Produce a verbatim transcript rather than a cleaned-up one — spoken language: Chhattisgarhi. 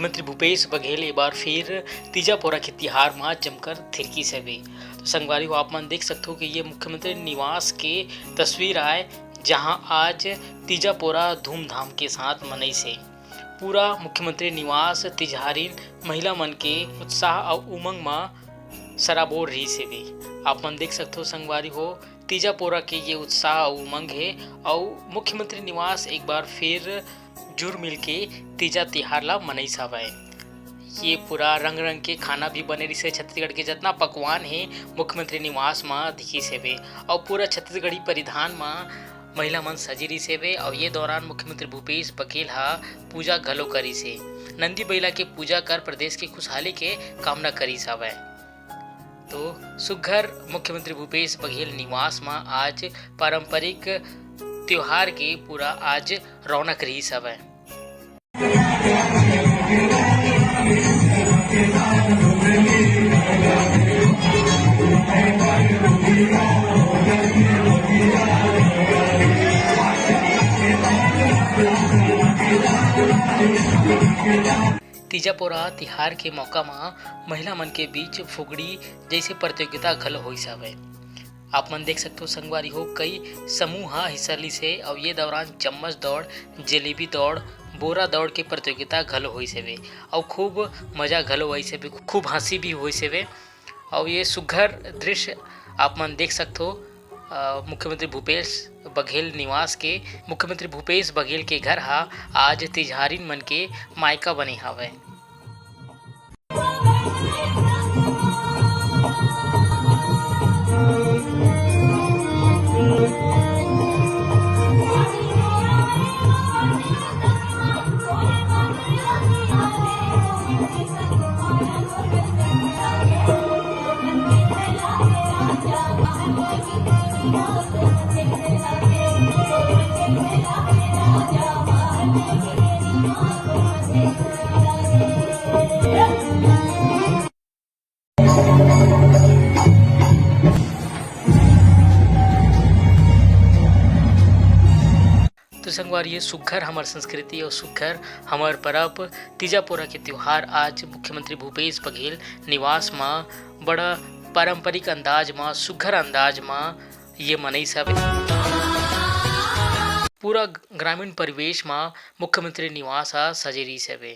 मुख्यमंत्री भूपेश बघेल ए बार फिर तीजा पोरा के तिहार म जमकर थिरकिस हवे। तो संगवारी हो, आप मन देख सकथो कि ये मुख्यमंत्री निवास के तस्वीर आय, जहां आज तीजा पोरा धूमधाम के साथ मनई से पूरा मुख्यमंत्री निवास तिजहारिन महिला मन के उत्साह अउ उमंग म सराबोर रहिस हेवे। आप मन देख सकथो संगवारी हो, तीजा पोरा के ये उत्साह अउ उमंग हे अउ मुख्यमंत्री निवास एक बार फिर जुर मिल के तीजा तिहार ला मनइस हवय। ये पूरा रंग रंग के खाना भी बने रिहिस हे। छत्तीसगढ़ के जतना पकवान हे, मुख्यमंत्री निवास म दिखिस हेवे अउ पूरा छत्तीसगढ़ी परिधान म महिला मन सजे रिहिस हेवे अउ ये दौरान मुख्यमंत्री भूपेश बघेल ह पूजा घलो करिस हे। नंदी बइला के पूजा कर प्रदेश के खुशहाली के कामना करिस हवय। तो सुघ्घर मुख्यमंत्री भूपेश बघेल निवास म आज पारंपरिक त्योहार के पूरा आज रौनक रिहिस हवय। तीजा पोरा तिहार के मौका म महिला मन के बीच फुगड़ी जइसे प्रतियोगिता घलो होइस हवय। आप मन देख सकथो संगवारी हो, कई समूह ह हिस्सा लिस हे अउ ये दौरान चम्मच दौड़, जलेबी दौड़, बोरा दौड़ के प्रतियोगिता घलो होइस हेवे अउ खूब मजा घलो आइस हेवे, खूब हंसी भी होइस हेवे। अउ ये सुघ्घर दृश्य आप मन देख सकथो, अ, मुख्यमंत्री भूपेश बघेल निवास के। मुख्यमंत्री भूपेश बघेल के घर ह आज तिजहारिन मन के मायका बने हावय। तो संगवारी, ये सुघ्घर हमर संस्कृति अउ सुघ्घर हमर परब तीजा पोरा के त्योहार आज मुख्यमंत्री भूपेश बघेल निवास म बड़ा पारंपरिक अंदाज म, सुघ्घर अंदाज म ये मनई सब पूरा ग्रामीण परिवेश म मुख्यमंत्री निवास ह सजे रिहिस हवे।